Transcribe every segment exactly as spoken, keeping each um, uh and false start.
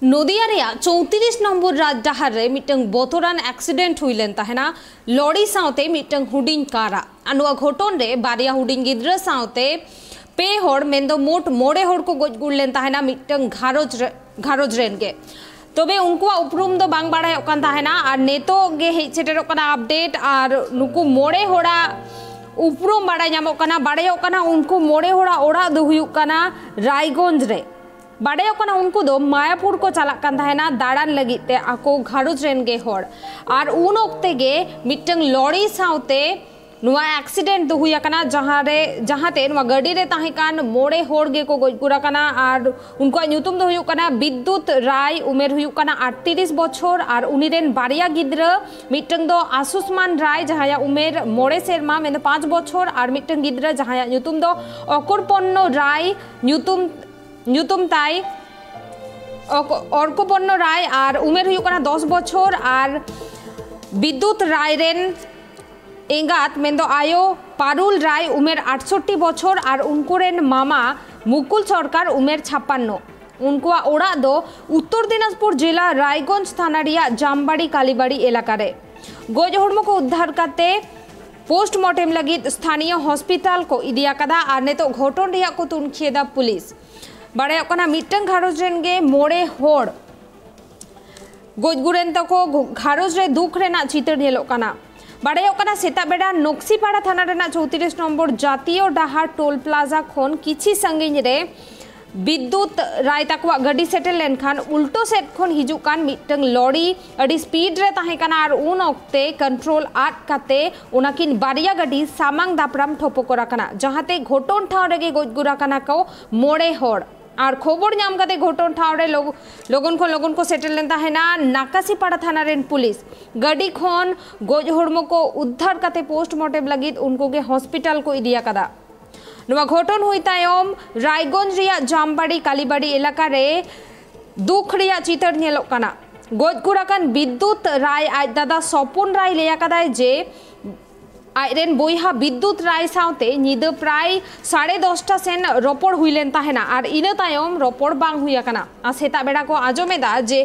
ᱱᱚᱫᱤᱭᱟ ᱨᱮᱭᱟᱜ ᱪᱳᱭᱛᱨᱤᱥ ᱱᱚᱢᱵᱚᱨ ᱨᱟᱡᱽ ᱰᱟᱦᱟᱨ ᱨᱮ ᱢᱤᱫᱴᱟᱝ ᱵᱚᱛᱚᱨᱟᱱ ᱮᱠᱥᱤᱰᱮᱱᱴ ᱦᱩᱭ ᱞᱮᱱ ᱛᱟᱦᱮᱱᱟ ᱞᱚᱨᱤ ᱥᱟᱶᱛᱮ ᱢᱤᱫᱴᱟᱝ ᱦᱩᱰᱤᱧ ᱠᱟᱨ ᱟᱜ᱾ ᱟᱨ ᱱᱚᱣᱟ ᱜᱷᱚᱴᱚᱱ ᱨᱮ ᱵᱟᱨᱭᱟ ᱦᱩᱰᱤᱧ ᱜᱤᱫᱽᱨᱟᱹ ᱥᱟᱶᱛᱮ ᱯᱮ ᱦᱚᱲ, ᱢᱮᱱᱫᱚ ᱢᱳᱴ ᱢᱚᱬᱮ ᱦᱚᱲ ᱠᱚ ᱜᱚᱡ ᱜᱩᱨ ᱞᱮᱱ ᱛᱟᱦᱮᱱᱟ ᱢᱤᱫᱴᱟᱝ ᱜᱷᱟᱨᱚᱸᱡᱽ ᱨᱮ, ᱜᱷᱟᱨᱚᱸᱡᱽ ᱨᱮᱱ ᱜᱮ᱾ ᱛᱚᱵᱮ ᱩᱱᱠᱩᱣᱟᱜ ᱩᱯᱨᱩᱢ ᱫᱚ ᱵᱟᱝ ᱵᱟᱲᱟᱭᱚᱜ ᱠᱟᱱ ᱛᱟᱦᱮᱱᱟ᱾ ᱟᱨ ᱱᱤᱛᱚᱜ ᱜᱮ ᱦᱮᱡ ᱥᱮᱴᱮᱨᱚᱜ ᱠᱟᱱᱟ ᱟᱯᱰᱮᱴ, ᱟᱨ ᱱᱩᱠᱩ ᱢᱚᱬᱮ ᱦᱚᱲᱟᱜ ᱩᱯᱨᱩᱢ ᱵᱟᱲᱟᱭ ᱧᱟᱢᱚᱜ ᱠᱟᱱᱟ᱾ ᱵᱟᱲᱟᱭᱚᱜ ᱠᱟᱱᱟ ᱩᱱᱠᱩ ᱢᱚᱬᱮ ᱦᱚᱲᱟᱜ ᱚᱲᱟᱜ ᱫᱚ ᱦᱩᱭᱩᱜ ᱠᱟᱱᱟ ᱨᱟᱭᱜᱚᱸᱡᱽ ᱨᱮ᱾ ᱵᱟᱲᱟᱭᱚᱜ ᱠᱟᱱᱟ ᱩᱱᱠᱩ ᱫᱚ ᱢᱟᱭᱟᱯᱩᱨ ᱠᱚ ᱪᱟᱞᱟᱜ ᱠᱟᱱ ᱛᱟᱦᱮᱱᱟ ᱫᱟᱬᱟᱱ ᱞᱟᱹᱜᱤᱫ ᱛᱮ, ᱟᱠᱚ ᱜᱷᱟᱨᱚᱸᱡᱽ ᱨᱮᱱ ᱜᱮ ᱦᱚᱲ᱾ ᱟᱨ ᱩᱱ ᱚᱠᱛᱮ ᱜᱮ ᱢᱤᱫᱴᱟᱝ ᱞᱚᱨᱤ ᱥᱟᱶᱛᱮ ᱱᱚᱣᱟ ᱮᱠᱥᱤᱰᱮᱱᱴ ᱫᱚ ᱦᱩᱭ ᱟᱠᱟᱱᱟ, ᱡᱟᱦᱟᱸ ᱨᱮ, ᱡᱟᱦᱟᱸᱛᱮ ᱱᱚᱣᱟ ᱜᱟᱹᱰᱤ ᱨᱮ ᱛᱟᱦᱮᱸ ᱠᱟᱱ ᱢᱚᱬᱮ ᱦᱚᱲ ᱜᱮᱠᱚ ᱜᱚᱡ ᱜᱩᱨ ᱟᱠᱟᱱᱟ᱾ ᱟᱨ ᱩᱱᱠᱩᱣᱟᱜ ᱧᱩᱛᱩᱢ ᱫᱚ ᱦᱩᱭᱩᱜ ᱠᱟᱱᱟ ᱵᱤᱫᱽᱫᱩᱛ ᱨᱟᱭ, ᱩᱢᱮᱨ ᱦᱩᱭᱩᱜ ᱠᱟᱱᱟ ᱟᱴᱛᱤᱨᱤᱥ ᱵᱚᱪᱷᱚᱨ, ᱟᱨ ᱩᱱᱤ ᱨᱮᱱ ᱵᱟᱨᱭᱟ ᱜᱤᱫᱽᱨᱟᱹ, ᱢᱤᱫᱴᱟᱝ ᱫᱚ ᱟᱥᱩᱥᱢᱟᱱ ᱨᱟᱭ, ᱡᱟᱦᱟᱸᱭᱟᱜ ᱩᱢᱮᱨ ᱢᱚᱬᱮ ᱥᱮᱨᱢᱟ, ᱢᱮᱱᱫᱚ ᱯᱟᱸᱪ ᱵᱚᱪᱷᱚᱨ, ᱟᱨ ᱢᱤᱫᱴᱟᱝ ᱜᱤᱫᱽᱨᱟᱹ ᱡᱟᱦᱟᱸᱭᱟᱜ ᱧᱩᱛᱩᱢ ᱫᱚ ᱚᱠᱚᱨᱯᱚᱱᱱᱚ ᱨᱟᱭ, ᱧᱩᱛᱩᱢ, ᱧᱩᱛᱩᱢ ᱛᱟᱭ ᱚᱠ-, ᱚᱨᱠᱚᱯᱚᱱᱱᱚ ᱨᱟᱭ, ᱟᱨ ᱩᱢᱮᱨ ᱦᱩᱭᱩᱜ ᱠᱟᱱᱟ ᱫᱚᱥ ᱵᱚᱪᱷᱚᱨ, ᱟᱨ ᱵᱤᱫᱽᱫᱩᱛ ᱨᱟᱭ ᱨᱮᱱ ᱮᱸᱜᱟᱛ, ᱢᱮᱱᱫᱚ ᱟᱭᱳ ᱯᱟᱨᱩᱞ ᱨᱟᱭ, ᱩᱢᱮᱨ ᱟᱴᱥᱚᱴᱴᱤ ᱵᱚᱪᱷᱚᱨ, ᱟᱨ ᱩᱱᱠᱩ ᱨᱮᱱ ᱢᱟᱢᱟ ᱢᱩᱠᱩᱞ ᱥᱚᱨᱠᱟᱨ, ᱩᱢᱮᱨ ᱪᱷᱟᱯᱯᱟᱱᱱᱚ᱾ ᱩᱱᱠᱩᱣᱟᱜ ᱚᱲᱟᱜ ᱫᱚ ᱩᱛᱛᱚᱨ ᱫᱤᱱᱟᱡᱽᱯᱩᱨ ᱡᱮᱞᱟ ᱨᱟᱭᱜᱚᱸᱡᱽ ᱛᱷᱟᱱᱟ ᱨᱮᱭᱟᱜ ᱡᱟᱢᱵᱟᱲᱤ ᱠᱟᱞᱤᱵᱟᱲᱤ ᱮᱞᱟᱠᱟ ᱨᱮ᱾ ᱜᱚᱡ ᱦᱚᱲᱢᱚ ᱠᱚ ᱩᱫᱽᱫᱷᱟᱨ ᱠᱟᱛᱮ ᱯᱳᱥᱴᱢᱚᱨᱴᱮᱢ ᱞᱟᱹᱜᱤᱫ ᱥᱛᱷᱟᱱᱤᱭᱚ ᱦᱚᱥᱯᱤᱴᱟᱞ ᱠᱚ ᱤᱫᱤ ᱟᱠᱟᱫᱟ, ᱟᱨ ᱱᱤᱛᱚᱜ ᱜᱷᱚᱴᱚᱱ ᱨᱮᱭᱟᱜ ᱠᱚ ᱛᱩᱱᱠᱷᱤᱭᱮᱫᱟ ᱯᱩᱞᱤᱥ᱾ ᱵᱟᱲᱟᱭᱚᱜ ᱠᱟᱱᱟ ᱢᱤᱫᱴᱟᱝ ᱜᱷᱟᱨᱚᱸᱡᱽ ᱨᱮᱱ ᱜᱮ ᱢᱚᱬᱮ ᱦᱚᱲ ᱜᱚᱡ ᱜᱩᱨᱮᱱ ᱛᱟᱠᱚ᱾ ᱜᱷᱚ-, ᱜᱷᱟᱨᱚᱸᱡᱽ ᱨᱮ ᱫᱩᱠ ᱨᱮᱱᱟᱜ ᱪᱤᱛᱟᱹᱨ ᱧᱮᱞᱚᱜ ᱠᱟᱱᱟ᱾ ᱵᱟᱲᱟᱭᱚᱜ ᱠᱟᱱᱟ ᱥᱮᱛᱟᱜ ᱵᱮᱲᱟ ᱱᱚᱠᱥᱤᱯᱟᱲᱟ ᱛᱷᱟᱱᱟ ᱨᱮᱱᱟᱜ ᱪᱳᱭᱛᱨᱤᱥ ᱱᱚᱢᱵᱚᱨ ᱡᱟᱛᱤᱭᱚ ᱰᱟᱦᱟᱨ ᱴᱳᱞ ᱯᱞᱟᱡᱟ ᱠᱷᱚᱱ ᱠᱤᱪᱷᱤ ᱥᱟᱺᱜᱤᱧ ᱨᱮ ᱵᱤᱫᱽᱫᱩᱛ ᱨᱟᱭ ᱛᱟᱠᱚᱣᱟᱜ ᱜᱟᱹᱰᱤ ᱥᱮᱴᱮᱨ ᱞᱮᱱᱠᱷᱟᱱ ᱩᱞᱴᱟᱹ ᱥᱮᱫ ᱠᱷᱚᱱ ᱦᱤᱡᱩᱜ ᱠᱟᱱ ᱢᱤᱫᱴᱟᱝ ᱞᱚᱨᱤ ᱟᱹᱰᱤ ᱥᱯᱤᱰ ᱨᱮ ᱛᱟᱦᱮᱸ ᱠᱟᱱᱟ, ᱟᱨ ᱩᱱ ᱚᱠᱛᱮ ᱠᱚᱱᱴᱨᱳᱞ ᱟᱫ ᱠᱟᱛᱮ ᱚᱱᱟᱠᱤᱱ ᱵᱟᱨᱭᱟ ᱜᱟᱹᱰᱤ ᱥᱟᱢᱟᱝ ᱫᱟᱯᱨᱟᱢ ᱴᱷᱚᱯᱚᱠᱚᱨ ᱟᱠᱟᱱᱟ, ᱡᱟᱦᱟᱸᱛᱮ ᱜᱷᱚᱴᱚᱱ ᱴᱷᱟᱶ ᱨᱮᱜᱮ ᱜᱚᱡ ᱜᱩᱨ ᱟᱠᱟᱱᱟ ᱠᱚ ᱢᱚᱬᱮ ᱦᱚᱲ᱾ ᱟᱨ ᱠᱷᱚᱵᱚᱨ ᱧᱟᱢ ᱠᱟᱛᱮ ᱜᱷᱚᱴᱚᱱ ᱴᱷᱟᱶ ᱨᱮ ᱞᱚᱜ-, ᱞᱚᱜᱚᱱ ᱠᱷᱚᱱ ᱞᱚᱜᱚᱱ ᱠᱚ ᱥᱮᱴᱮᱨ ᱞᱮᱱ ᱛᱟᱦᱮᱱᱟ ᱱᱟᱠᱟᱥᱤᱯᱟᱲᱟ ᱛᱷᱟᱱᱟ ᱨᱮᱱ ᱯᱩᱞᱤᱥ᱾ ᱜᱟᱹᱰᱤ ᱠᱷᱚᱱ ᱜᱚᱡ ᱦᱚᱲᱢᱚ ᱠᱚ ᱩᱫᱽᱫᱷᱟᱨ ᱠᱟᱛᱮ ᱯᱳᱥᱴᱢᱚᱨᱴᱮᱢ ᱞᱟᱹᱜᱤᱫ ᱩᱱᱠᱩ ᱜᱮ ᱦᱚᱥᱯᱤᱴᱟᱞ ᱠᱚ ᱤᱫᱤ ᱟᱠᱟᱫᱟ᱾ ᱱᱚᱣᱟ ᱜᱷᱚᱴᱚᱱ ᱦᱩᱭ ᱛᱟᱭᱚᱢ ᱨᱟᱭᱜᱚᱸᱡᱽ ᱨᱮᱭᱟᱜ ᱡᱟᱢᱵᱟᱲᱤ ᱠᱟᱞᱤᱵᱟᱲᱤ ᱮᱞᱟᱠᱟ ᱨᱮ ᱫᱩᱠ ᱨᱮᱭᱟᱜ ᱪᱤᱛᱟᱹᱨ ᱧᱮᱞᱚᱜ ᱠᱟᱱᱟ᱾ ᱜᱚᱡ ᱜᱩᱨ ᱟᱠᱟᱱ ᱵᱤᱫᱽᱫᱩᱛ ᱨᱟᱭ ᱟᱡ ᱫᱟᱫᱟ ᱥᱚᱯᱚᱱ ᱨᱟᱭ ᱞᱟᱹᱭ ᱟᱠᱟᱫᱟᱭ ᱡᱮ ᱟᱡᱨᱮᱱ ᱵᱚᱭᱦᱟ ᱵᱤᱫᱽᱫᱩᱛ ᱨᱟᱭ ᱥᱟᱶᱛᱮ ᱧᱤᱫᱟᱹ ᱯᱨᱟᱭ ᱥᱟᱲᱮ ᱫᱚᱥᱴᱟ ᱥᱮᱱ ᱨᱚᱯᱚᱲ ᱦᱩᱭ ᱞᱮᱱ ᱛᱟᱦᱮᱱᱟ ᱟᱨ ᱤᱱᱟᱹ ᱛᱟᱭᱚᱢ ᱨᱚᱯᱚᱲ ᱵᱟᱝ ᱦᱩᱭ ᱟᱠᱟᱱᱟ᱾ ᱟᱨ ᱥᱮᱛᱟᱜ ᱵᱮᱲᱟ ᱠᱚ ᱟᱸᱡᱚᱢ ᱮᱫᱟ ᱡᱮ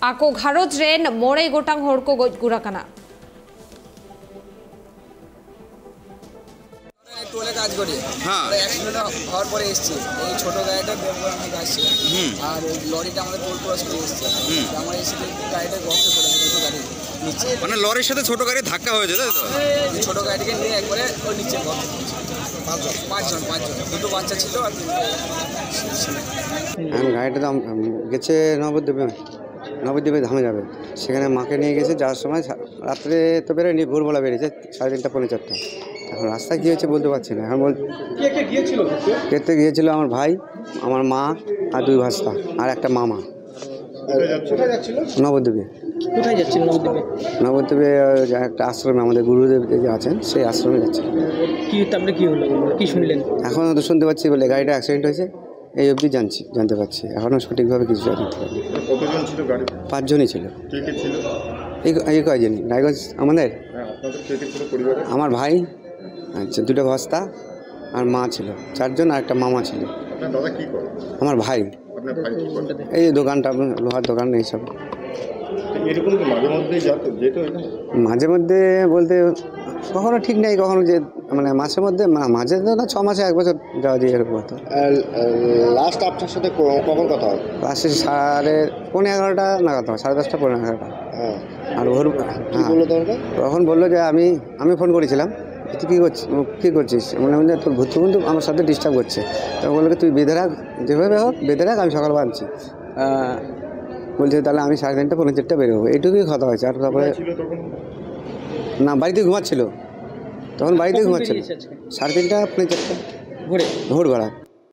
ᱟᱠᱚ ᱜᱷᱟᱨᱚᱸᱡᱽ ᱨᱮᱱ ᱢᱚᱬᱮ ᱜᱚᱴᱟᱝ ᱦᱚᱲ ᱠᱚ ᱜᱚᱡ ᱜᱩᱨ ᱟᱠᱟᱱᱟ᱾ টোলে কাজ করি। হ্যাঁ। আমরা অ্যাক্সিডেন্ট হওয়ার পরে এসছি। এই ছোট গাড়িটা দেবগ্রাম থেকে আসছে। হুম। আর ওই লরিটা আমাদের টোল ক্রস করে এসছে। হুম। তো আমরা এসে দেখি গাড়িটা গর্তে পড়ে গেছে, ছোট গাড়ি নিচে। মানে লরির সাথে ছোট গাড়ি ধাক্কা হয়েছে, তাই তো? ওই ছোট গাড়িটাকে নিয়ে একবারে ওই নিচে গর্তে পড়েছে। পাঁচজন, পাঁচজন। দুটো বাচ্চা ছিল আর তিনটে ছিল। এখন গাড়িটা তো আম-, আম-, গেছে নবদ্বীপে, নবদ্বীপে ধামে যাবে। সেখানে মাকে নিয়ে গেছে, যাওয়ার সময় সা-, রাত্রে তো বেরোয়নি, ভোরবেলা বেরিয়েছে সাড়ে তিনটা পৌনে চারটা। এখন রাস্তায় কী হয়েছে বলতে পারছি না। এখন বল- কে কে গিয়েছিল ঘুরতে? ঘুরতে গিয়েছিল আমার ভাই, আমার মা আর দুই ভাস্তা আর একটা মামা। কোথায় যাচ্ছিল? নবদ্বীপে। কোথায় যাচ্ছিল নবদ্বীপে? নবদ্বীপে ওই যে একটা আশ্রমে, আমাদের গুরুদেব যে আছেন সেই আশ্রমে যাচ্ছে। কি তারপরে কি হলো? কি শুনলেন? এখন তো শুনতে পাচ্ছি বলে গাড়িটা অ্যাক্সিডেন্ট হয়েছে, এই অবধি জানছি, জানতে পারছি। এখনও সঠিকভাবে কিছু জানতে পারিনি। কতজন ছিল গাড়িতে? পাঁচজনই ছিল। কে কে ছিল? এই এই কয়জনই রায়গঞ্জ আমাদের। হ্যাঁ, আপনাদের কে কে ছিল পরিবারে? আমার ভাই, আচ্ছা, দুটো ভাস্তা আর মা ছিল, চারজন আর একটা মামা ছিল। আপনার দাদা কি করে? আমার ভাই, আপনার ভাই কি করে? এই যে দোকানটা, লোহার দোকান, এইসব। তো এরকম কি মাঝে মধ্যেই যাতো, যেত এখানে? মাঝে মধ্যে বলতে কখনো ঠিক নেই, কখনো যে মানে মাসের মধ্যে, মা- মাঝে তো না, ছ মাসে এক বছর যাওয়া যায় এরকম হতো। লাস্ট আপনার সাথে ক- কখন কথা হয়? লাস্টে সাড়ে পৌনে এগারোটা নাগাদ হবে, সাড়ে দশটা, পৌনে এগারোটা। হ্যাঁ। আর ওর কি হ্যাঁ, বললো তখন? তখন বললো যে আমি আমি ফোন করেছিলাম, "তুই কী করছিস?" মানে বলছে, "তোর ভূতবন্ধু আমার সাথে ডিস্টার্ব করছে।" তখন বললো, "তুই বেঁধে রাখ, যেভাবে হোক বেঁধে রাখ, আমি সকালবেলা আনছি।" আহ, বলছে, "তাহলে আমি সাড়ে তিনটা পৌনে চারটা বেরোবো।" এইটুকুই কথা হয়েছে। আর তারপরে ছিল তখন? না, বাড়িতে ঘুমাচ্ছিল, তখন বাড়িতে কখন ঘুমাচ্ছিল বেরিয়েছে আজকে? সাড়ে তিনটা পৌনে চারটা ভোরে? ভোরবেলা।